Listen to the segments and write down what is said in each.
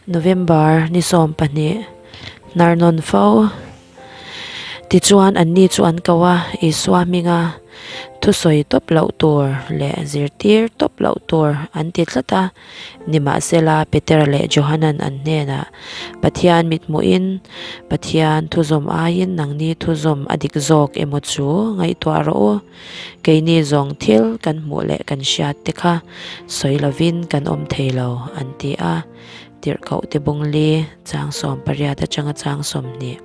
November ni 12 hnar nawn fo. Tichuan anni chu an ko a, Isua hminga thusawi tawp loh tur leh zirtir tawp loh tur an ti tlat a. Nimahsela Petera leh Johanan an hnenah, Pathian mithmuhin Pathian thuzawm aiin nangni thuzawm a dik zawk emaw chu ngaihtuah rawh u. Keini zawng thil kan hmuh leh kan hriat te kha sawi lovin kan awm thei lo, an ti a. Tirhkoh te bungli chang 18 atanga chang 20.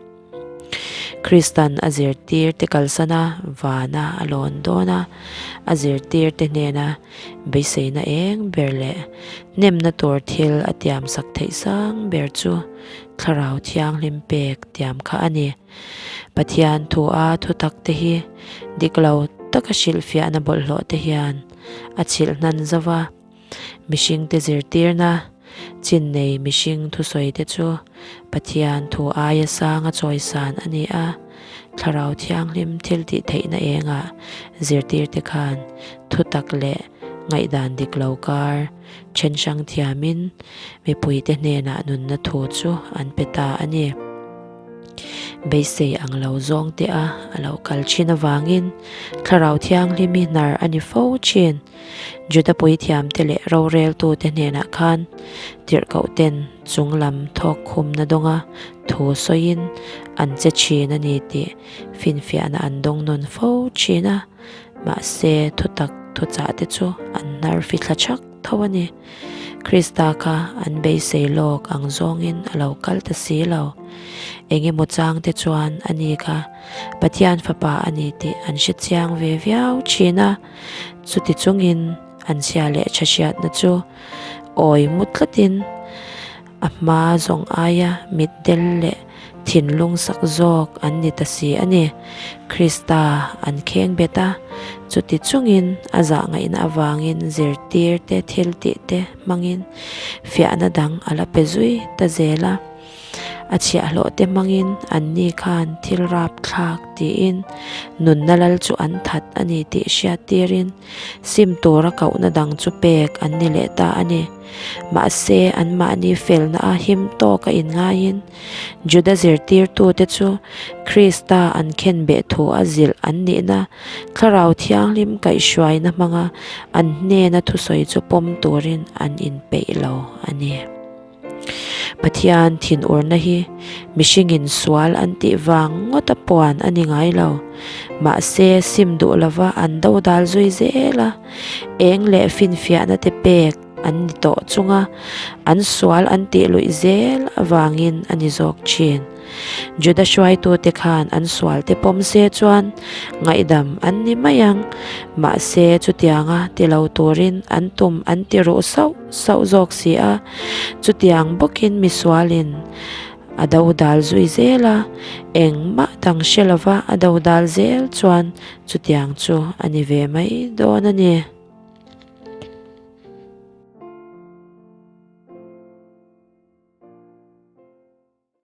Kristan a zirtir te kalsan a, vana a lawn dawn a, a zirtir te hnena beiseina eng ber leh hnemna tur thil a tiam sak theih sang ber chu Thlarau Thianghlim pek tiam kha a ni. Pathian thu a thutak te hi dik lo taka hrilhfiahna bawlhhlawh te hian a chhilh hnan zo va. Mihringte zirtirna, chin nei mihring thusawite chu Pathian thu aia sanga chawisan a ni a, Thlarau Thianghlim thiltih theihna engah zirtirte khan thutak leh ngaihdan dik lo kar then hrang thiamin mipuite hnenah nunna thu chu an pe ta a ni. Beisei ang lo zawng te a a lo kal thin avangin Thlarau Thianghlim hi hnar a ni fo thin. Juda puithiamte leh roreltute hnenah khan tirhkohten chung lam thawk khumna dawnga thu sawiin an che thin a ni tih finfiahna an dawng nawn fo thin a, mahse thutak thuchahte chu an hnar fithla chhak tho a ni. Krista kha an beisei lawk ang zawngin a lo kal ta si lo. Eng emaw changte chuan ani kha Pathian Fapa a ni tih an hre chiang ve viau thin a. Chuti chungin an chhia leh tha hriatna chu awi mu tlatin a hma zawng aia mitdel leh thinlung sak zawk an ni ta si a ni. Krista an kheng bet a, chuti chungin a zah ngaihna avangin zirtir te thil tih te hmangin fiahna dang a la pe zui ta zel a. A chhiahhlawh te hmangin anni khan thil rap thlak tiin nunna lal chu an that a ni tih hriat tirin sim tura kohna dang chu pek an ni leh ta a ni. Mahse, anmahni felna a him tawk a inngaiin Juda zirtirtute chu Krista an khenbeh thu a zilh an nihna Thlarau Thianghlim kaihhruaina hmanga an hnena thusawi chu pawm turin an inpeih lo a ni. Pathian thinurna hi mihringin sual an tih vang ngawta puan a ni ngai lo. Mahse, sim duh lova an dodal zui zel a, eng leh finfiahna te pek an ni tawh chunga an sual an tih luih zel avangin a ni zawk thin. Juda hruaitute khan an sualte pawm se chuan ngaihdam an ni mai ang, mahse chutianga ti lo turin an tum an ti ruh sauh sauh zawk si a, chutiang bawkin misualin a dodal zui zel a, engmah dang hre lova a dodal zel chuan chutiang chu a ni ve mai dawn a ni.